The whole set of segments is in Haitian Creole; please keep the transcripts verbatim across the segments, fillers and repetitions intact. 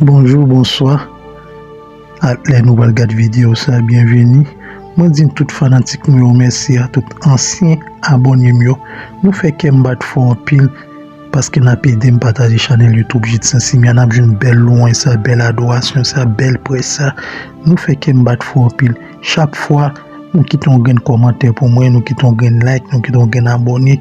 Bonjou, bonswa. Ak lè nou pral gad videyo sa, byenveni. Mwen di tout fanatik mwen yo mèsi, a tout ansyen abòne m yo. Nou fè kè m bat fò anpil paske n ap ede m pataje chanèl YouTube Jidson Simia. N ap jwenn bèl lwanj sa, bèl adorasyon sa, bèl prè sa. Nou fè kè m bat fò anpil. Chak fwa nou kite yon grenn kòmantè pou mwen, nou kite yon grenn like, nou kite yon grenn abòne.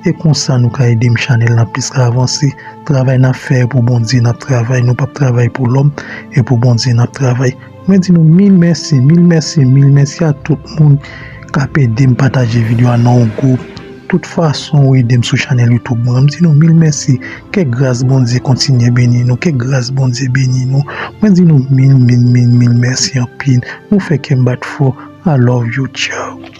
E konsa nou ka ede m chanèl lan plis ka avanse. Travay n ap fè pou Bondye n ap travay, nou p ap travay pou lòm, e pou Bondye n ap travay. Mwen di nou mil mèsi, mil mèsi, mil mèsi a tout moun k ap ede m pataje videyo a nan yon gwoup. Tout fason ou ede m sou chanèl YouTube mwen. Mwen di nou mil mèsi. Ke gras Bondye kontinye beni nou. Ke gras Bondye beni nou. Mwen di nou mil, mil, mil, mil mèsi anpil. Nou fè kè m bat fò. I love you, tchao.